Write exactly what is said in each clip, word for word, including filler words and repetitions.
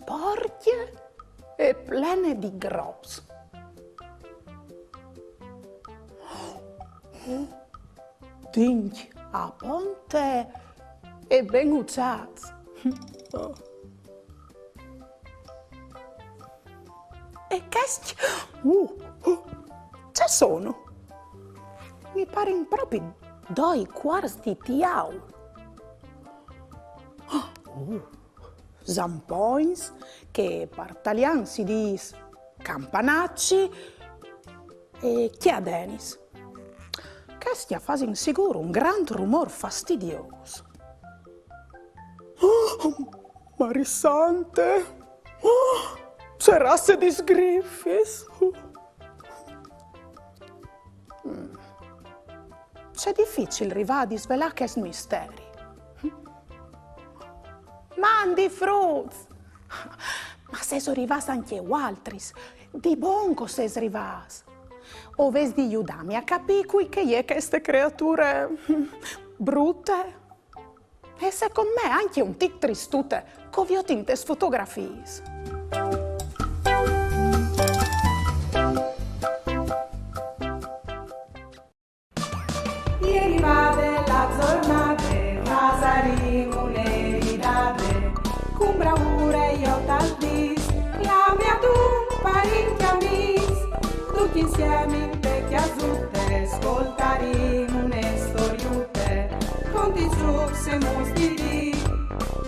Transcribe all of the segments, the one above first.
Porcje e plene di grops. Dincj a ponte e ben uçâts. E chescj, uh, uh, ce sono? Mi parin propit doi cuars di diaul. Uh, zampogns, che par talian si dîs campanacci, e cjadenis. Chescj a fasin sigûr un grant rumôr fastidiôs. Oh, Mari Sante! Oh, ce raze di sgrifis! Mm. Ce dificil rivâ a disvelâ chest misteri. Mandi fruts! Ma sêso rivâts ancje vualtris? Di bon che o sês rivâts! O vês di judâmi a capî cui che e je cheste creature brute? E secont me ancje un tic tristute, che o viôt intes fotografiis. E je rivade la zornade, fasarìn une ridade, cun braure jo tal dîs, clamìn a dut parint e amîs, ducj insiemi inte cjasute, scoltarìn une storiute, cont i zûcs e muls di dì.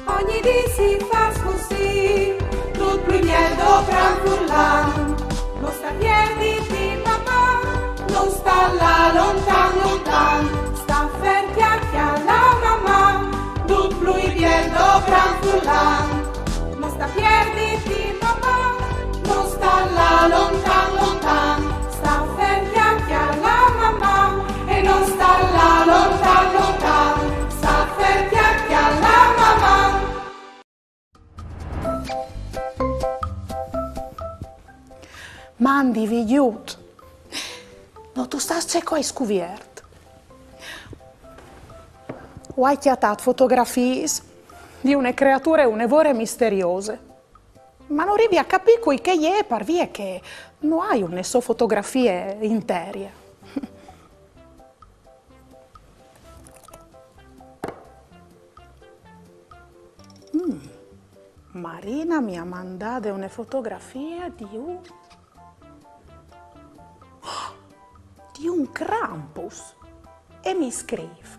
Ogni dì si fâs cussì, dut plui biel dopran furlan. No sta pierditi, Maman, no sta lâ lontan, lontan. Sta fer, cjale, cjale, Maman, dut plui biel dopran furlan. No sta pierditi, Maman, no sta lâ lontan, lontan. Sta fer, cjale, cjale, Maman, e no sta lâ lontan, lontan. Sta fer, cjale, cjale, Maman. Mandi, vigjut. No tu sâs ce che o ai scuviert. O ai cjatât fotografiis di une creature une vore misteriose. Ma no rivi a capî cui che e je, par vie che no ai une sô fotografie interie. Mm. Marina mi à mandade une fotografie di un, di un Krampus e mi scrîf: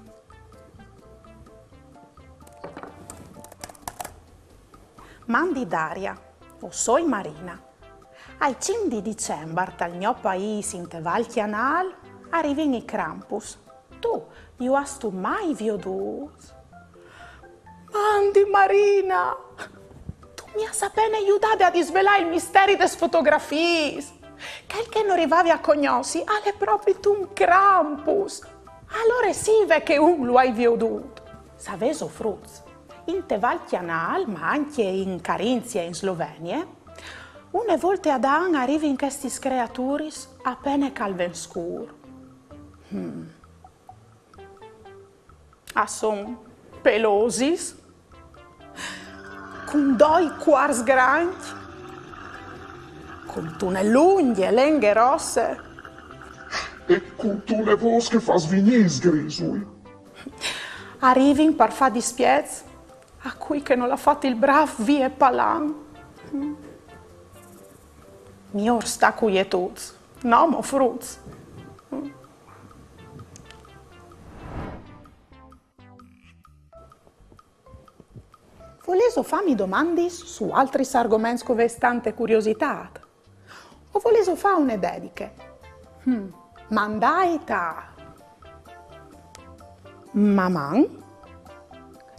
Mandi Daria, o soi Marina. Ai cinc di Dicembar tal gno paîs inte Val Cjanâl a rivin i Krampus. Tu ju âstu mai viodûts? Mandi Marina! Tu mi âs a pene judade a disvelâ il misteri des fotografiis. Chel che no rivavi a cognossi al è propit un Krampus. Alore sì ve che un lu ai viodût. Savêso fruts, inte Val Cjanâl, ma ancje in Carinzie e in Slovenie, une volte ad an a rivin chestis creaturis a pene che al ven scûr. Mm. A son pelosis, cun doi cuars grancj, cuntune lungje lenghe rosse. E cuntune vôs che e fâs vignî i sgrisui. A rivin par fâ dispiets a cui che nol à fat il brâf vie palan. Miôr stâ cuietâts, no mo fruts? Volêso fâmi domandis su altris argoments che o vês tante curiositât? O volêso fâ une dediche? Hmm. Mandait a maman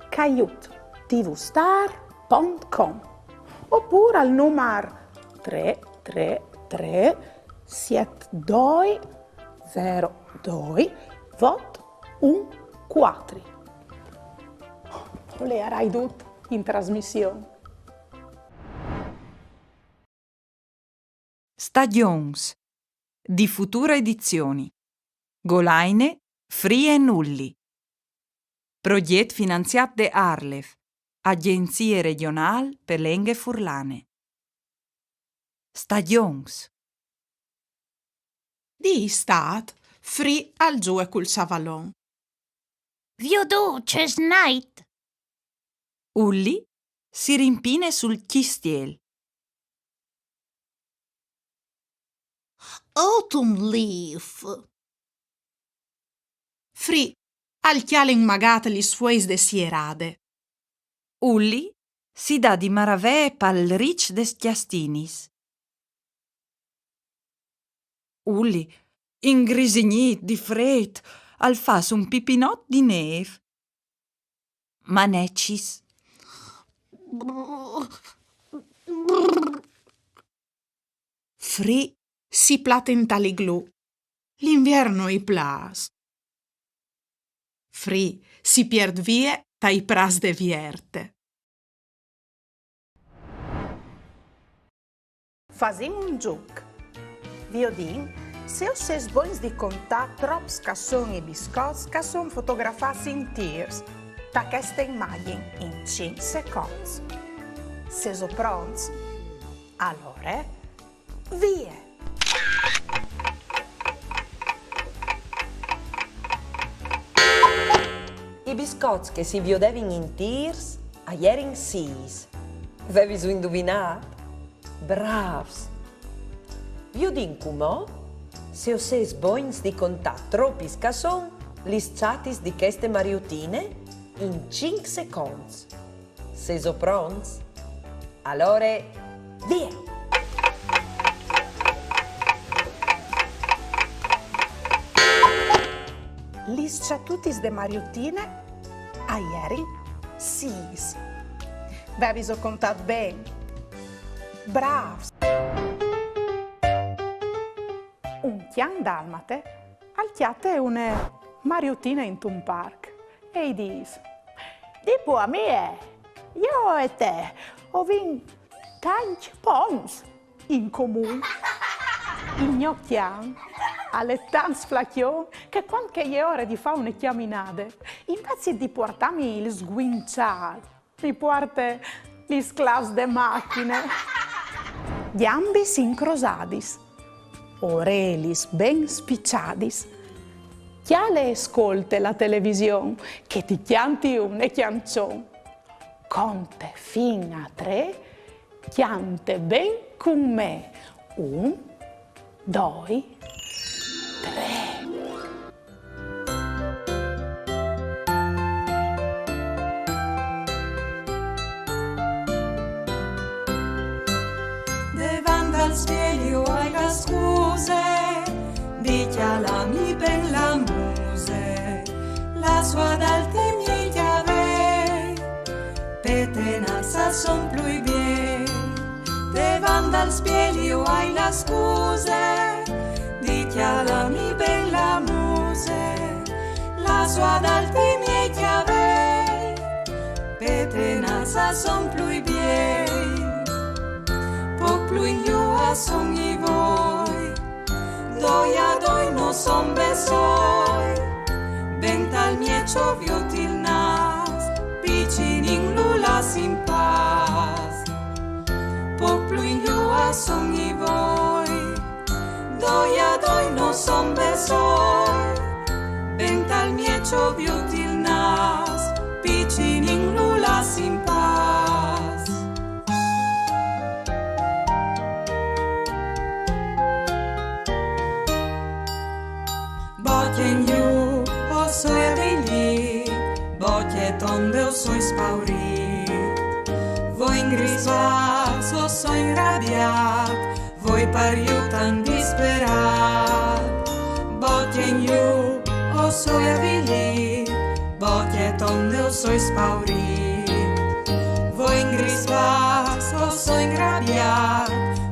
caiut tvstar pont com opûr al numar trê trê trê siet doi zero doi vot un cuatri. O leiarai dut in trasmission. Stagjons, di Futura Edizioni. Golaine, Free e Nulli. Progjet finanziât de ARLeF, Agjenzie regjonâl pe lenghe furlane. Stagjons. Di Istât, Free al zoe cul savalon. Viodût ce snait! Ulli si rimpine sul cjistiel. Autumn leaf. Free al cjale inmagât lis fueis de sierade. Ulli si dà di maravee pal riç des cjastinis. Ulli, ingrisignît di frêt, al fâs un pipinot di nêf. Manecis. Free si plate intal iglù. L'invier no i plâs. Free si piert vie tai prâts de vierte. Fasìn un zûc. Viodìn se o sês bogns di contâ trops che a son i biscots che a son fotografâts intîrs ta cheste imagjin in cinc seconts. Sêso pronts? Alore, vie! I biscots che si viodevin intîrs a jerin sîs. Veviso induvinât? Brâfs! Viodìn cumò se o sês bogns di contâ tropis che a son lis çatis di cheste mariutine in cinc seconts. Sêso pronts? Alore, vie! Lis çatutis de mariutine a jerin sîs. Veviso contât ben? Brâfs! Un cjan dalmate al cjate une mariutine intun parc e i dîs: Dî po, amie, jo e te o vin tancj ponts in comun. Il gno cjan al è tant sflacjon che cuant che e je ore di fâ une cjaminade, invezit di puartâmi il sguinçâl, mi puarte lis clâfs de machine. Gjambis incrosadis, orelis ben spiçadis, cjale e scolte la television, che ti cjanti une cjançon. Conte fin a trê, cjante ben cun me. Un, doi, trê. Devant dal spiegj jo ai la scuse di cjalâmi ben la muse, la sua dal timp i miei cjavei, petenâts a son plui biei. Devant dal spiegj jo ai la scuse di cjalâmi ben la muse, la sua dal timp i miei cjavei, petenâts a son plui biei. Pôc plui in jù a son i voi, doi a doi no son bessôi, ben tal mieç o viôt il nâs, picinin lu lassi in pâs. Pôc plui in jù a son i voi, doi a doi no son bessôi, ben tal mieç o viôt il nâs, picinin lu lassi in pâs. Bocje in jù o soi avilît, bocje tonde o soi spaurît. Voi ingrispâts, o soi inrabiât, voi par jut a un disperât. Bocje in jù o soi avilît, bocje tonde o soi spaurît. Voi ingrispâts, o soi inrabiât,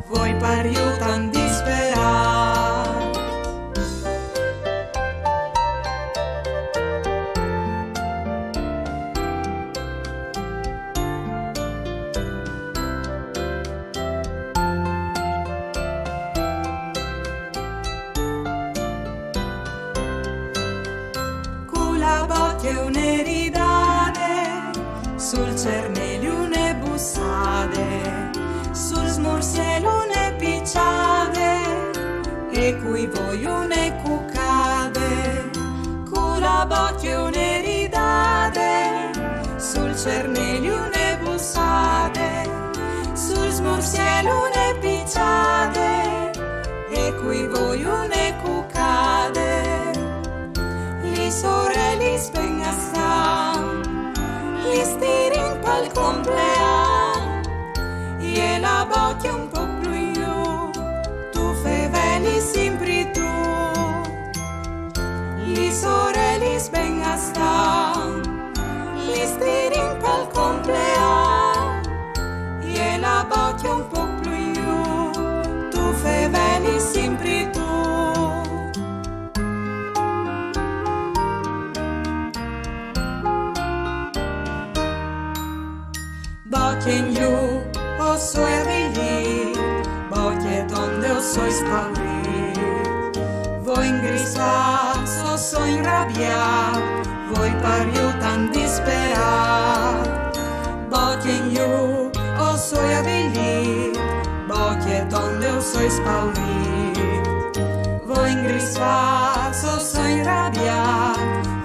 voi par jut a un disperât. Cu la bocje une ridade, sul cernei E cui voi une cucade, cu la bocje une ridade, sul cerneli une bussade, sul smursiel une piciade, e cui voi une cucade, li sorelis ben a stan, li stirin pal complean, e la bocje un poc plui in lu, tu feveli simpri tu. Li sorelis ben a stan, li stirin pal complean, e la bocje un poc plui in lu, tu feveli simpri tu. Bocje in lu, o soi avilît, bocje tonde, o soi spaurît. Voi ingrisfâts, o soi inrabiât, voi par jù tant disperât. Bocje in lu, o soi avilît, bocje tonde, o soi spaurît. Voi ingrisfâts, o soi inrabiât,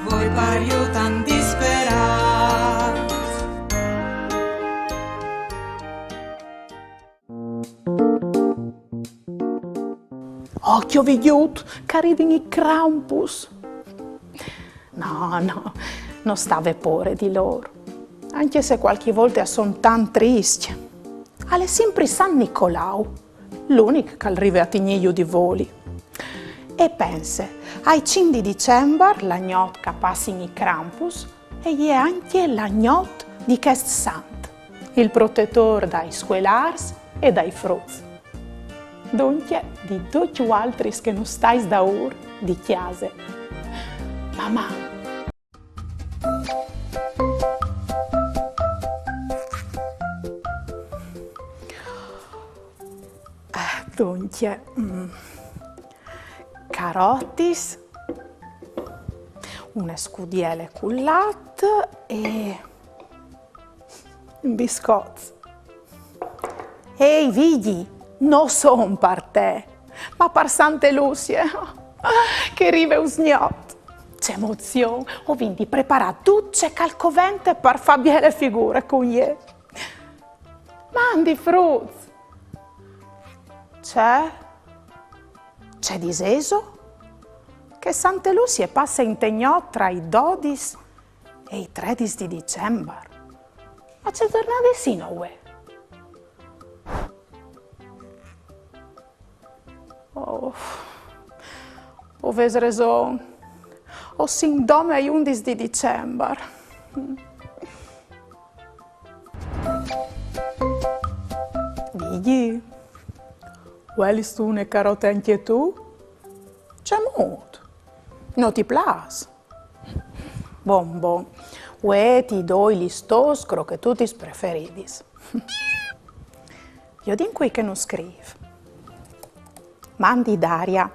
voi par jù tant disperât. Ocjo, viodût, che a rivin i Krampus. No, no, no sta vê pôre di lôr. Ancje se cualchi volte a son tant triscj. Al è simpri San Nicolau, l'unic che al rive a tignîju di voli. E pense, ai cinc di Dicembar, la gnot che a passin i Krampus, e je ancje la gnot di chest sant, il protetôr dai scuelârs e dai fruts. Duncje, di ducj vualtris che nus stais daûr di cjase. Maman! Ah, duncje, mm, carotis, une scudiele cul lat e un biscot. Ehi, Vigji, no son par te, ma par Sante Lucie, che e rive usgnot. Ce emozion, o vin di preparâ dut ce che al covente par fâ biele figure cun jê. Mandi fruts! Ce? Ce disêso? Che Sante Lucie e passe inte gnot tra i dodis e i tredis di Dicembar. Ma ce zornade sino vuê? Oh, o vês reson. O sin dome ai undis di Dicembar. Vigji, vuelistu une carote ancje tu? Cemût? No ti plâs? Bon, bon. Vuê ti doi lis tôs crochetutis preferidis. Viodìn cui che nus scrîf. Mandi Daria,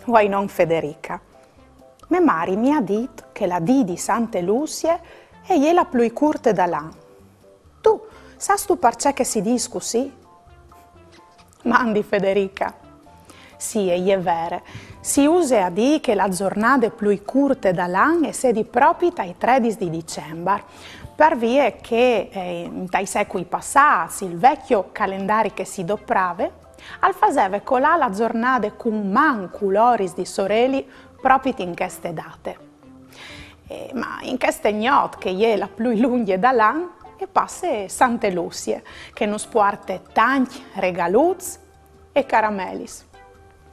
o ai non Federica. Mê mari mi à dit che la dì di Sante Lucie e je la plui curte dal an. Tu sâstu parcè che si dîs cussì? Mandi Federica. Sì, e je vere. Si use a dî che la zornade plui curte dal an e sedi propit ai tredis di Dicembar, par vie che, eh, intai secui passâts il vecjo calendari che si doprave al faseve colâ la zornade cun mancu l'oris di soreli propit in cheste date. Eh, ma in cheste gnot, che e je la plui lungje dal an, e passe Sante Lucie, che nus puarte tancj regaluts e caramelis.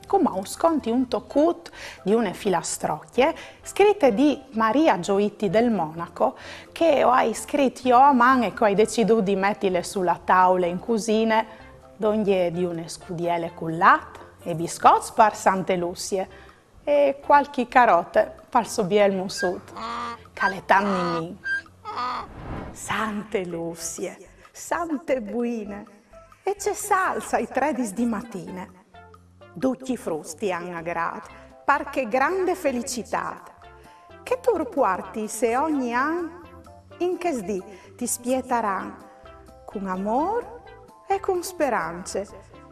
Cumò us conti un tocut di une filastrocje scrite di Maria Gioitti del Monaco, che o ai scrit jo a man e che o ai decidût di metile su la taule in cusine, dongje di une scudiele cul lat e biscots par Sante Lucie, e cualchi carote pal so biel mussut, che al è tant minin. Sante Lucie, sante buine, e ce salsa ai tredis di matine. Ducj i fruts ti àn agrât, par chê grande felicitât, che tu puartis e ogni an in chest dì ti spietaran, cun amôr e cun sperance,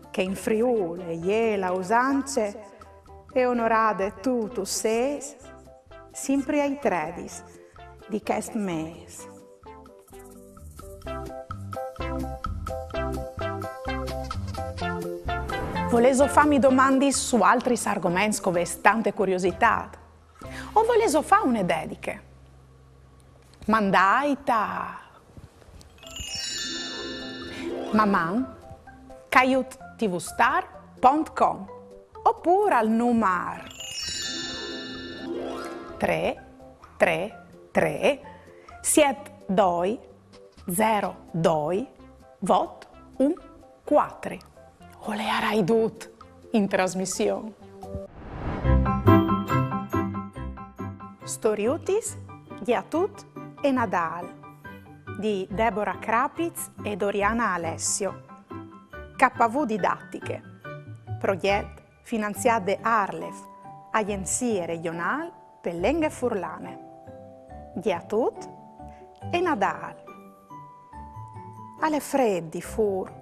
che in Friûl e je la usance e onorade tu tu sês, simpri ai tredis di chest mês. Volêso fâmi domandis su altris argoments che o vês tante curiositât? O volêso fâ une dediche? Mandait a maman caiut tvstar pont com opûr al numar trê trê trê siet doi zero doi vot un cuatri. O leiarai dut in trasmission. Storiutis, Gjatut e Nadâl, di Debora Crapiz e Doriana Alessio. K V Didattiche, progjet finanziât de ARLeF, Agjenzie Regjonâl pe Lenghe Furlane. Gjatut e Nadâl. Al è frêt di fûr,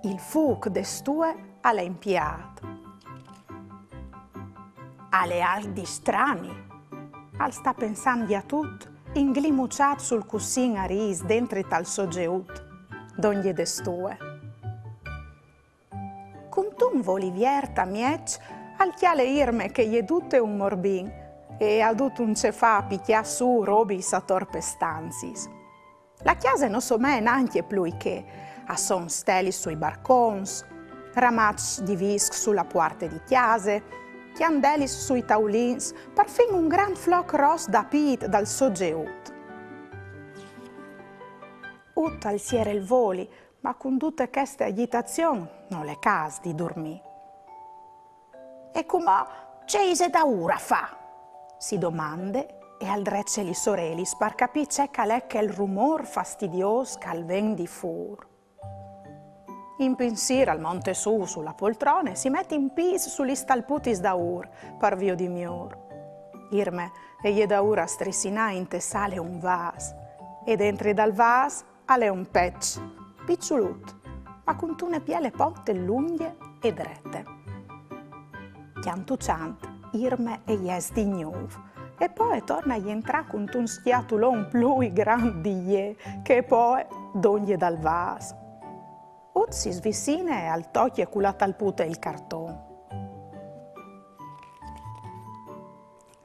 il fûc de stue al è impiât. Al è alc di strani, al sta pensant Gjatut, inglimuçât sul cussin a rîs dentri tal so gjeut, dongje de stue. Cuntun voli viert a mieç, al cjale Irme che e je dute un morbin e e à dut un ce fâ a picjâ sù robis ator pes stanziis. La cjase no somee nancje plui chê, a son stelis sui barcons, ramaçs di visc su la puarte di cjase, cjandelis sui taulins, parfin un grant floc ros dapît dal so gjeut. Ut al siere il voli, ma cun dute cheste agjitazion nol è câs di durmî. E cumò ce ise daûr a fâ? Si domande e al drece lis orelis par capî ce che al è chel rumôr fastidiôs che al ven di fûr. In pinsîr al monte sù su la poltrone, si met in pîts su lis talputis daûr, par viodi miôr. Irme e je daûr a strissinâ inte sale un vâs, e dentri dal vâs al è un peç, piçulut, ma cuntune biele ponte lungje e drete. Cjantuçant, Irme e jes di gnûf, e po e torne a jentrâ cuntun scjatulon plui grant di jê, che e poie dongje dal vâs. Ut si svicine e al tocje cu la talpute il carton.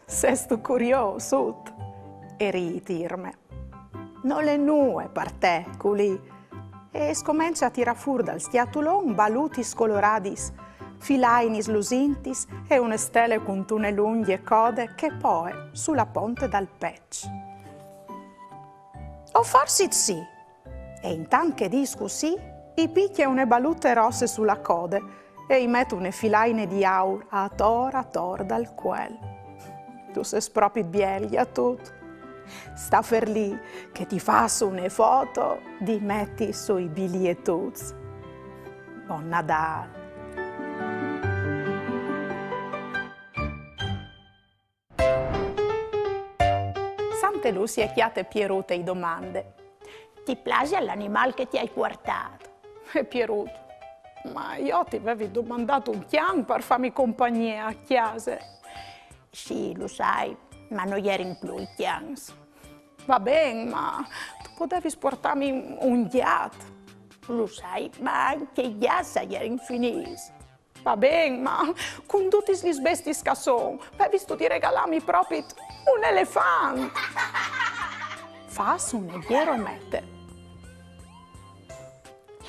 Sêstu curiôs, Ut? E rît Irme. Nol è nuie par te, culì. E e scomence a tirâ fûr dal scjatulon balutis coloradis, filainis lusintis e une stele cuntune lungje code che e poie su la ponte dal peç. O forsit sì, e intant che e dîs cussì, i picje une balute rosse su la code e i met une filaine di aur ator ator dal cuel. Tu sês propit biel, Gjatut. Sta fer li che ti fâs une foto di meti sui bilietuts. Bon Nadâl. Sante Lucie e cjate Pierut e i domande: «Ti plasial l'animâl che ti ai puartât?» E Pierut: «Ma jo ti vevi domandât un cjan par fâmi compagnie a cjase.» «Sì, lu sai, ma no jerin plui cjans.» «Va ben, ma tu podevis puartâmi un gjat.» «Lu sai, ma ancje i gjats a jerin finîts.» «Va ben, ma cun dutis lis bestiis che a son, vevistu di regalâmi propit un elefant!» Fâs une gjeromete.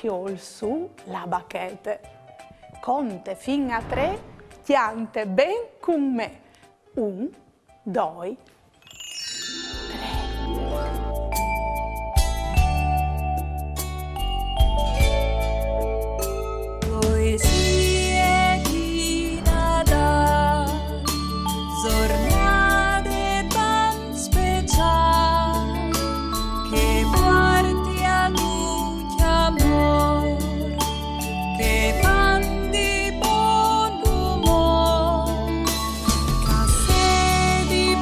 Cjol sù la bachete. Conte fin a trê, cjante ben cun me. Un, doi, trê. Poesie di Nadâl, zornade tant speciâl, che puarti a ducj amôr, che mandi bon umôr, che a sedi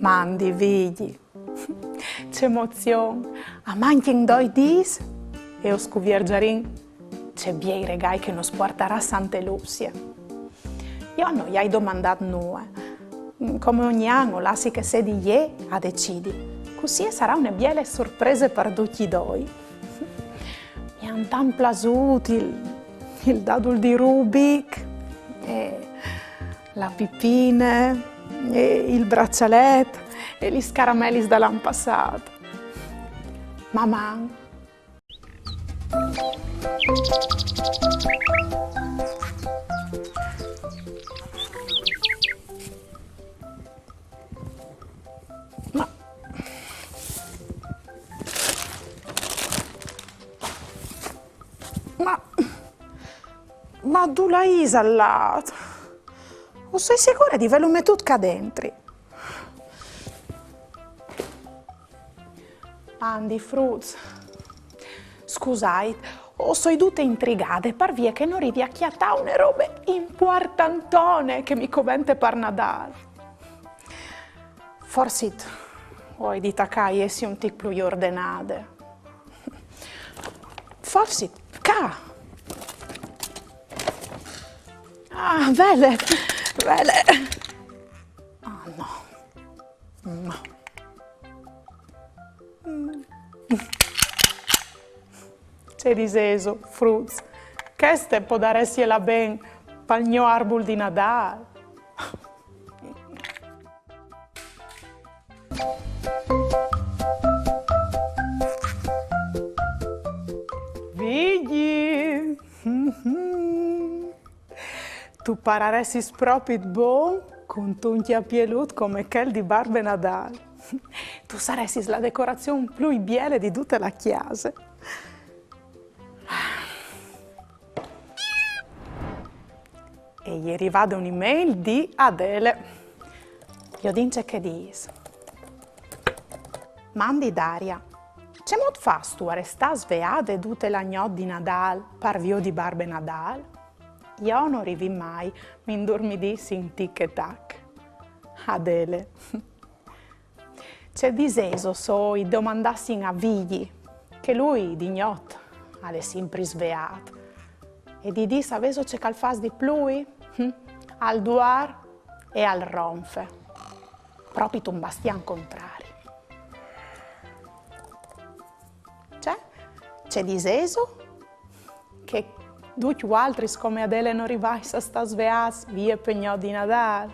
Mandi, Vigji. Ce emozion! A mancjin doi dîs e o scuvierzarìn ce biei regâi che nus puartarà Sante Lucie. Jo no i ai domandât nuie. Come ogni an o lassi che sedi jê a decidi. Cussì e sarà une biele sorprese par ducj i doi. Mi àn tant plasût il, il dadul di Rubik, e la pipine, e il braçalet, e lis caramelis dal an passât. Maman! Ma, ma, ma dulà isal lât? O soi sigure di vêlu metût ca dentri. Mandi, fruts. Scusait, o soi dute intrigade par vie che no rivi a cjatâ une robe impuartantone che mi covente par Nadâl. Forsit o ai di tacâ a jessi un tic plui ordenade. Forsit ca. Ah, vele, vele. Ah, no. No. Ce disêso, fruts? Cheste podaressial lâ ben pal gno arbul di Nadâl? Vigji! Tu pararessis propit bon cuntun cjapielut come chel di Barbe Nadâl. Tu saressis la decorazion plui biele di dute la cjase. E je rivade une mail di Adele. Viodìn ce che e dîs. Mandi Daria, cemût fâstu a restâ sveade dute la gnot di Nadâl par viodi Barbe Nadâl? Jo no rivi mai, mi indurmidìs in tic e tac. Adele. Ce disêso se i domandassin a Vigji, che lui di gnot al è simpri sveât. E di dì savêso ce che al fâs di plui? Hm? Al duar e al ronfe. Propit un bastian contrari. Ce? Ce disêso? Che ducj vualtris come Adele no rivais a stâ sveâts vie pe gnot di Nadâl?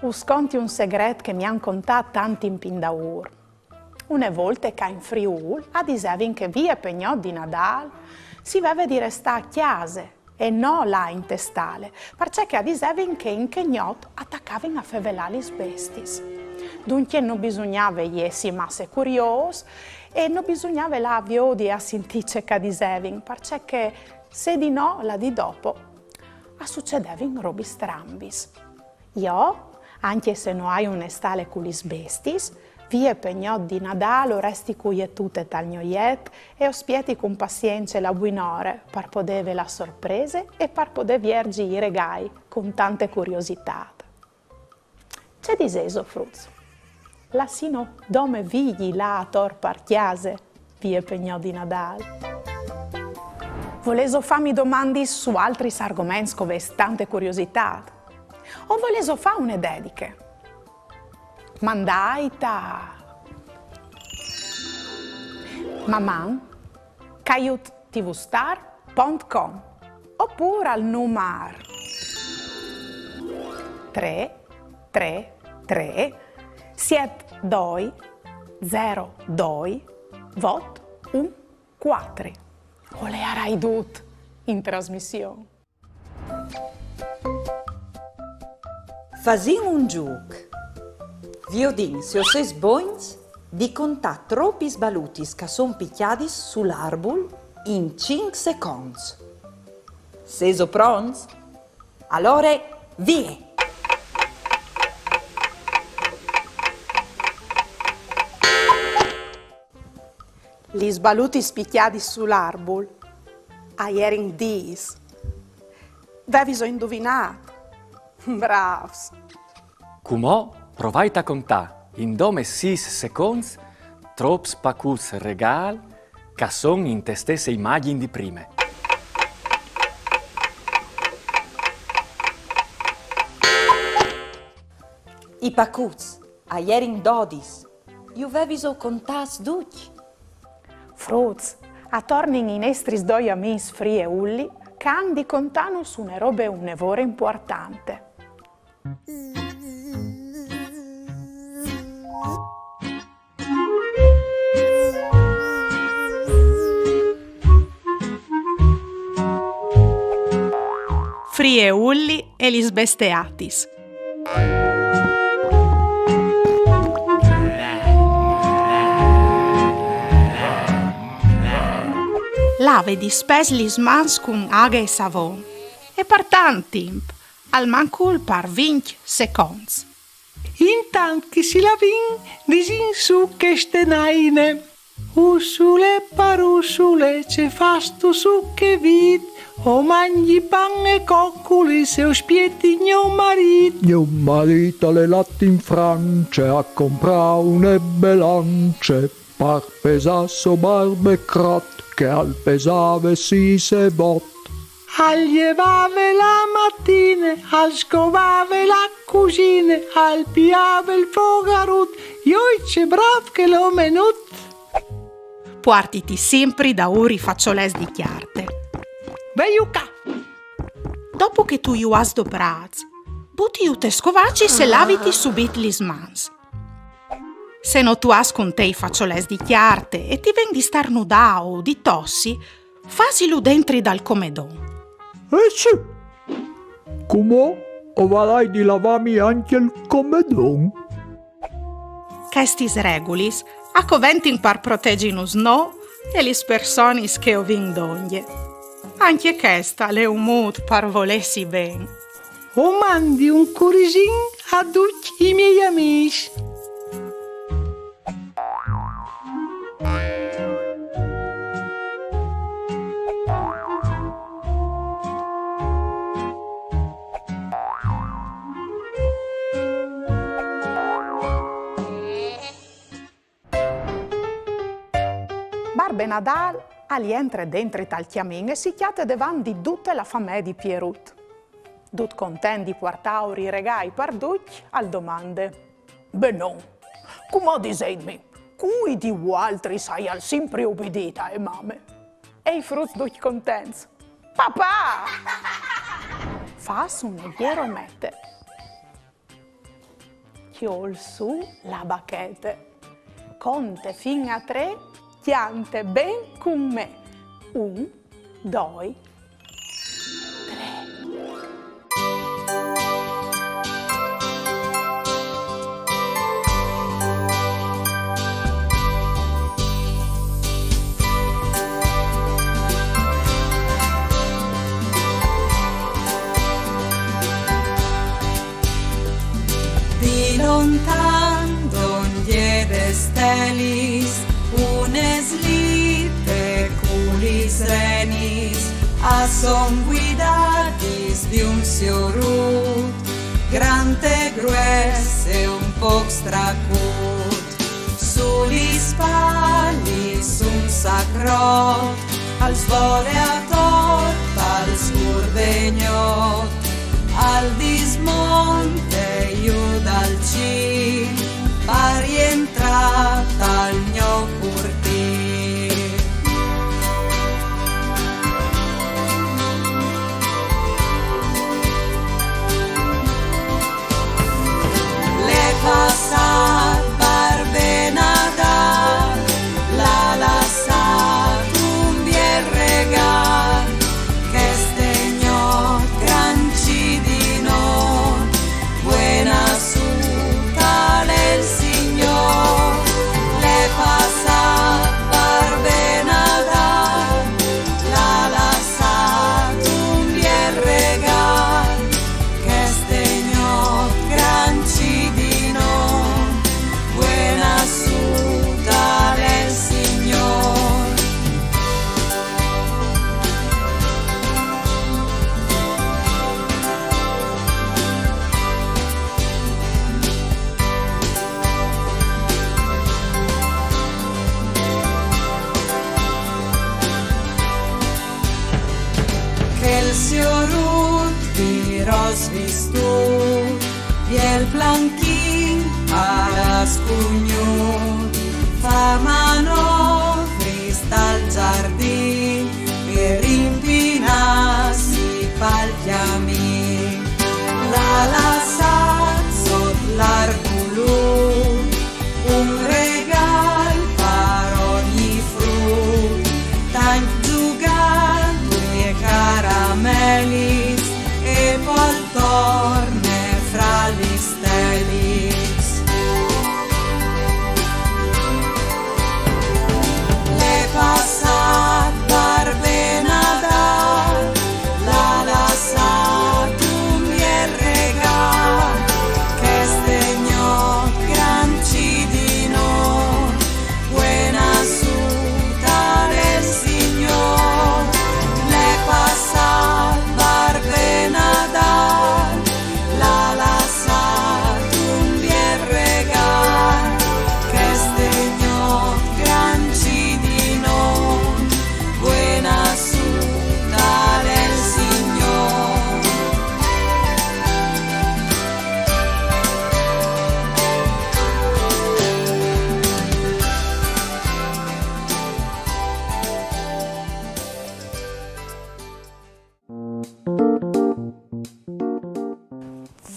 Us conti un segret che mi àn contât tanti imp indaûr. Une volte ca in Friûl a disevin che vie pe gnot di Nadâl si veve di restâ a cjase e no lâ inte stale, parcè che a disevin che in chê gnot a tacavin a fevelâ lis bestiis. Duncje no bisugnave jessi masse curiôs e no bisugnave lâ a viodi e a sintî ce che a disevin, parcè che se di no, la dì dopo a sucedevin robis strambis. Jo, ancje se no ai une stale cu lis bestiis, vie pe gnot di Nadâl o resti cuietute tal gno jet e o spieti cun pazience la buinore par podê vê la sorprese e par podê vierzi i regâi cun tante curiositât. Ce disêso, fruts? Lassìno dome Vigji lâ ator par cjase, vie pe gnot di Nadâl? Volêso fâmi domandis su altris argoments che o vês tante curiositât? O volêso fâ une dediche? Mandait a maman caiut tvstar pont com opûr al numar trê trê trê siet doi zero doi vot un cuatri. O leiarai dut in trasmission. Fasìn un zûc. Viodìn se o sês bogns di contâ tropis balutis che a son picjadis sul arbul in cinc seconts. Sêso pronts? Alore, vie! Lis balutis picjadis sul arbul a jerin dîs. Vêso induvinât? Brâfs! Cumò provait a contâ In dome sîs seconts, trops pacuts regâl, che a son inte stesse imagjin di prime. I pacuts, a jerin dodis. Ju veviso contâts ducj? Fruts, a tornin i nestris doi amîs Fri e Ulli, che a àn di contânus une robe une vore impuartante. Fri e Ulli e lis besteatis. Lave dispès lis mans cun aghe e savon, e par tant timp, almancul par vincj seconts. Intant che si lavìn, disìn sù cheste naine. Ursule, parussule, ce fâstu sù chê vît? O mangji pan e coculis, o spieti gno marît. Gno marît al è lât in France a comprâ une belance, par pesâ so barbe e crot, che al pesave sîs e vot. Al jevave la matine, al scovave la cusine, al piave il fogarut, joi ce brâf chel omenut! Puartiti simpri daûr i façolets di cjarte. Velu ca! Dopo che tu ju âs doprâts, butiju tes scovacis e laviti subit lis mans. Se no tu âs cun te i façolets di cjarte e ti ven di starnudâ o di tossi, fasilu dentri dal comedon. Eh sì! Cumò o varai di lavâmi ancje il comedon. Chestis regulis a coventin par protegjinus nô e lis personis che o vin dongje. Ancje chest al è un mût par volêsi ben. O mandi un curisin a ducj i miei amîs. Barbe Nadâl al jentre dentri tal cjamin e si cjate devant di dute la famee di Pierut. Dut content di puartâur i regâi par ducj, al domande: Benon, cumò disêtmi, cui di vualtris aial simpri ubidît ae mame? E i fruts ducj contents: Papà! Fâs une bieromete. Cjol sù la bachete. Conte fin a trê, cjante ben cun me. Un, doi, trê. Di lontan, dongje des stelis, une slite cu lis renis, a son guidadis di un siorut, grant e grues e un pôc stracut. Su lis spalis un sacrot, al svole ator pal scûr de gnot, al dismonte jù dal cîl, par jentrâ tal gno curtîl. L'è passât Barbe Nadâl, al à lassât un biel regâl.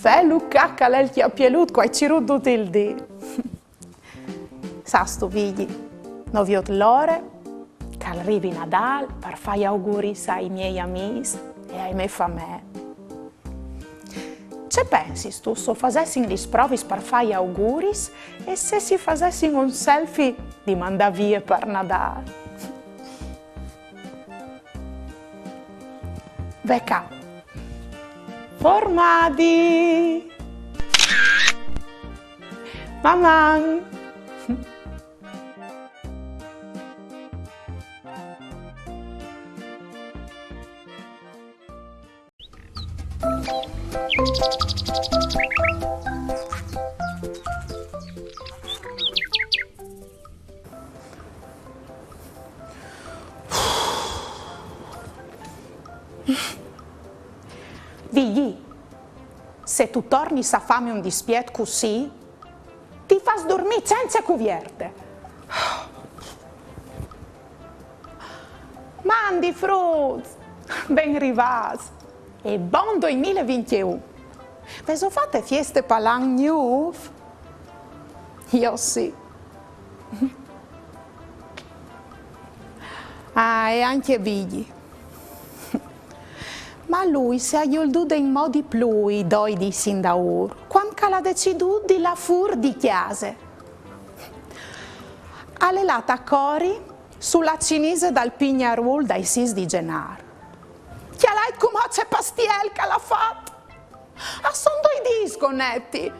Velu ca che al è il cjapielut che o ai cirût dut il dì. Sâstu, Vigji, no viôt la ore che al rivi Nadâl par fâ i auguris ai miei amîs e ae mê famee. Ce pensistu se o fasessin lis provis par fâ i auguris e se si fasessin un selfie di mandâ vie par Nadâl? Ve ca. Formadi! Maman! Vigji, se tu tornis a fâmi un dispiet cussì, ti fâs durmî cence cuvierte. Mandi fruts, ben rivâts e bon doi mil e vincjeun. Vêso fate fieste pal an gnûf? Jo sì. Ah, e ancje Vigji. Ma lui si à gjoldude inmò di plui doi dîs indaûr, cuant che al à decidût di lâ fûr di cjase. Al è lât a cori su la cinise dal pignarûl dai sîs di Zenâr. Cjalait cumò ce pastiel che al à fat! A son doi dîs che o neti.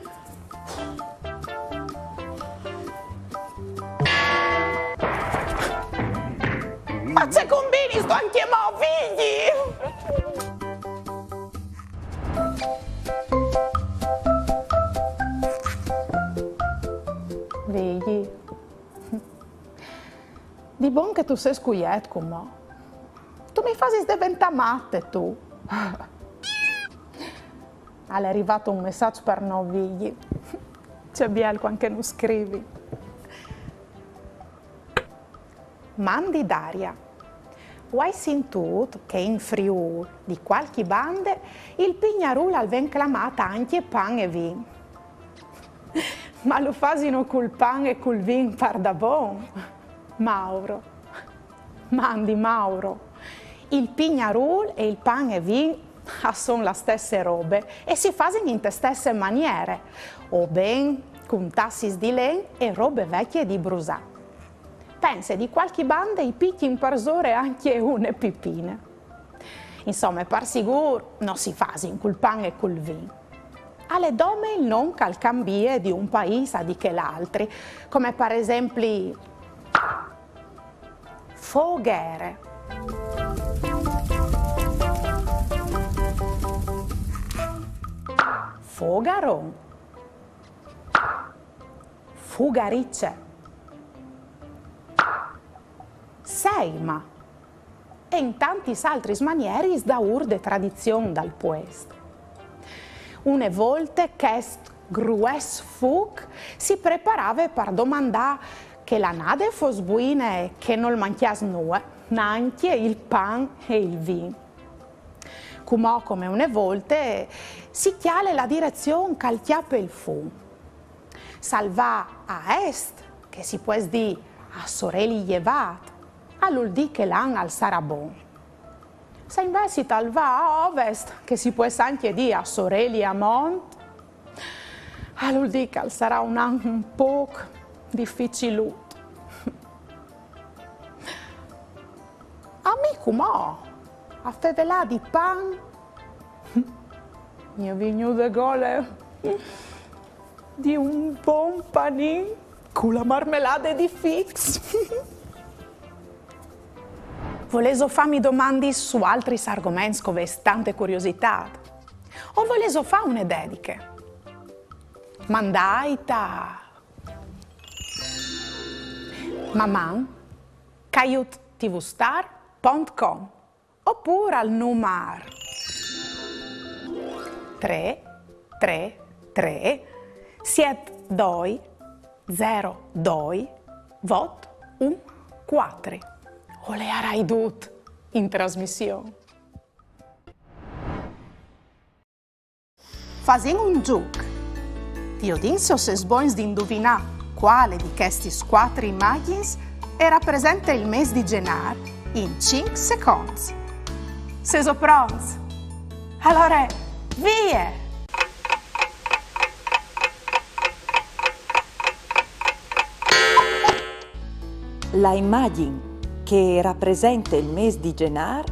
Ma ce combinistu ancjemò, Vigji? Vigji. Di bon che tu sês cuiet cumò. Tu mi fasis deventâ mate, tu. Al è rivât un messaç par nô, Vigji. Ce biel cuant che nus scrivin. Mandi Daria. O ai sintût che in Friûl, di cualchi bande, il pignarûl al ven clamât ancje pan e vin. Ma lu fasino cul pan e cul vin pardabon? Mauro. Mandi, Mauro. Il pignarûl e il pan e vin a son la stesse robe e si fasin inte stesse maniere, o ben cun tassis di len e robe vecje di brusâ. Pense, di cualchi bande i picjin parsore ancje une pipine. Insome, par sigûr no si fasin cul pan e cul vin. Al è dome il non che al cambie di un paîs a di chel altri, come par esempli Foghere. Fogaron. Fugarice. Seima. E in tantis altris manieris daûr de tradizion dal puest. Une volte chest grues fûc si preparave par domandâ che la anade e fos buine e che nol mancjàs nuie, nancje il pan e il vin. Cumò come une volte si cjale la direzion che al cjape il fum. Se al va a est, che si pues dî a soreli jevât, al vûl dî che l'an al sarà bon. Se invezit al va a ovest, che si pues ancje dî a soreli a mont, al vûl dî che al sarà un an un pôc dificilut. A mi cumò, a fevelâ di pan, mi è vignude gole di un bon panin cu la marmelade di fics. Volêso fâmi domandis su altris argoments che o vês tante curiositât? O volêso fâ une dediche? Mandait a maman caiut tvstar pont com opûr al numar trê trê trê siet doi zero doi vot un cuatri. O leiarai dut in trasmission. Fasìn un zûc. Viodìn se o sês bogns di induvinâ cuâl di chestis cuatri imagjins e rapresente il mês di Zenâr in cinc seconts. Sêso pronts? Alore, vie! La imagjin che e rapresente il mês di Zenâr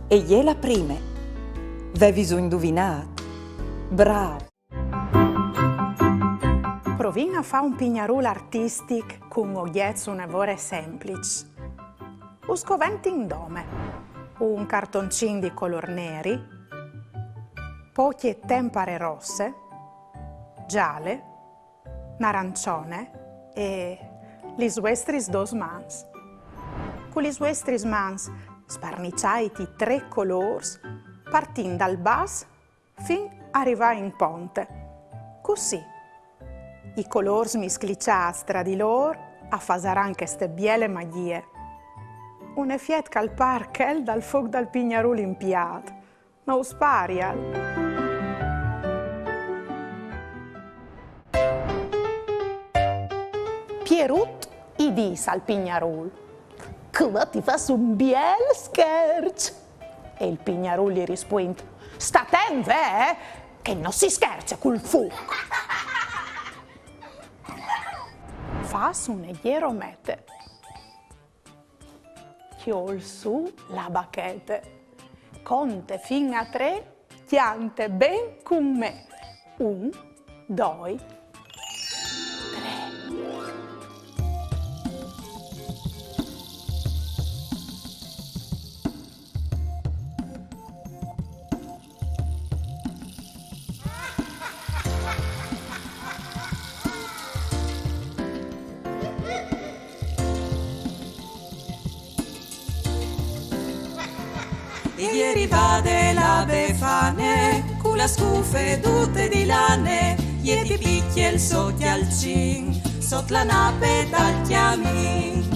e je la prime. Vêviso induvinât? Brâfs! Provìn a fâ un pignarûl artistic cun ogjets une vore sempliçs. Us coventin dome: un cartoncin di colôr neri, pocje tempare rosse, zale, narançone e lis vuestris dôs mans. Cu lis vuestris mans sparniçait i trê colôrs, partint dal bas fin a rivâ in ponte. Cussì, i colôrs miscliçâts tra di lôr a fasaran cheste biele magjie. Un efiet che al pâr chel dal fûc dal pignarûl impiât. Ma us parial? Pierut i dîs al pignarûl: «Cumò ti fâs un biel scherç!» E il pignarûl i rispuint: «Sta atent, ve, eh, che no si scherce cul fûc!» Fâs une gjeromete. Cjol sù la bachete. Conte fin a trê, cjante ben cun me. Un, doi, trê. E je rivade la Befane, cu la scufe dute di lane, e ti picje il so cjalcin, sot la nape dal cjamin.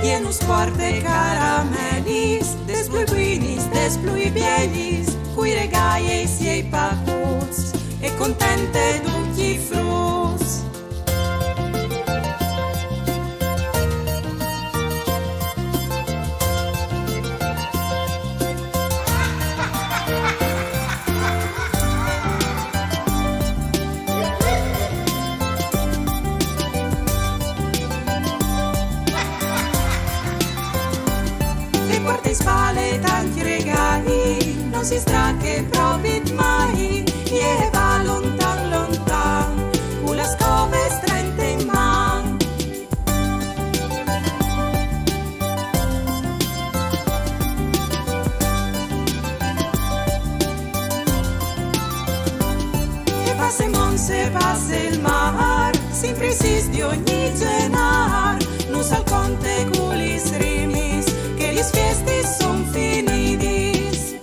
E nus puarte caramelis, des plui buinis, des plui bielis, cui regâi ai siei pacuts, e contente ducj i fruts. E puarte in spale tancj regâi, no si strache propit mai, e e va lontan lontan, cu la scove strente in man. E passe monts e passe il mâr, simpri sis di ogni Zenâr, nus al conte cu lis rimis, che lis fiestis son finidis.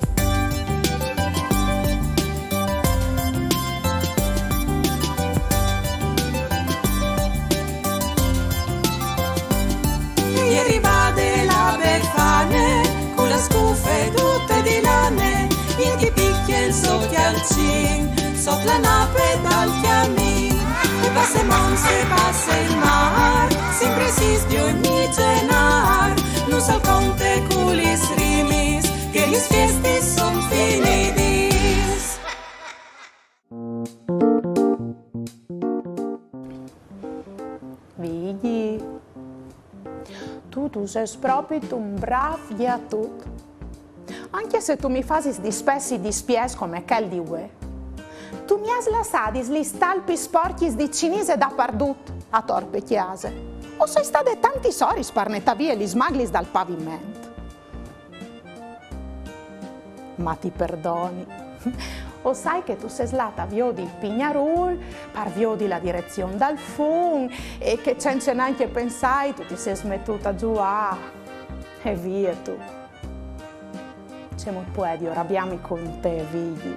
E je rivade la Befane, cu la scufe dute di lane, e ti picje il so cjalcin, sot la nape dal cjamin. E passe monts e passe il mâr, simpri sis di ogni Zenâr, nus al conte cu lis rimis, che lis fiestis son finidis. Vigji, tu, tu sês propit un brâf gjatut. Ancje se tu mi fasis dispès i dispiets come chel di vuê. Tu mi âs lassadis lis talpis sporcjis di cinise dapardut ator pe cjase. O soi stade tantis oris par netâ vie lis maglis dal paviment. Ma ti perdoni. O sai che tu sês lât a viodi il pignarûl, par viodi la direzion dal fum, e che cence nancje pensâi tu ti sês metût a zuâ. E vie tu. Cemût puedio rabiâmi cun te, Vigji?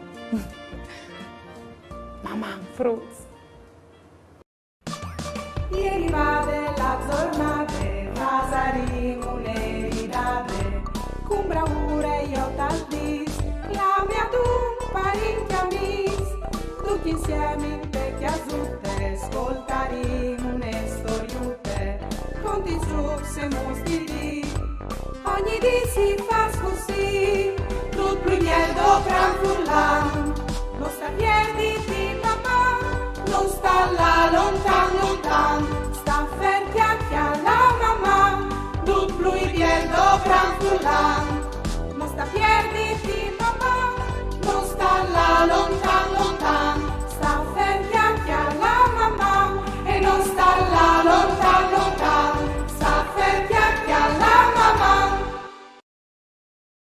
Maman, fruts! E je rivade La zornade fasarìn une ridade, cun braure jo tal dis, clame ad un parint e amis, ducj insiemi inte cjasute, scoltarìn une storiute, conti su semus di dì. Ogni dì si fas cussì, dut plui biel dal gran furlan,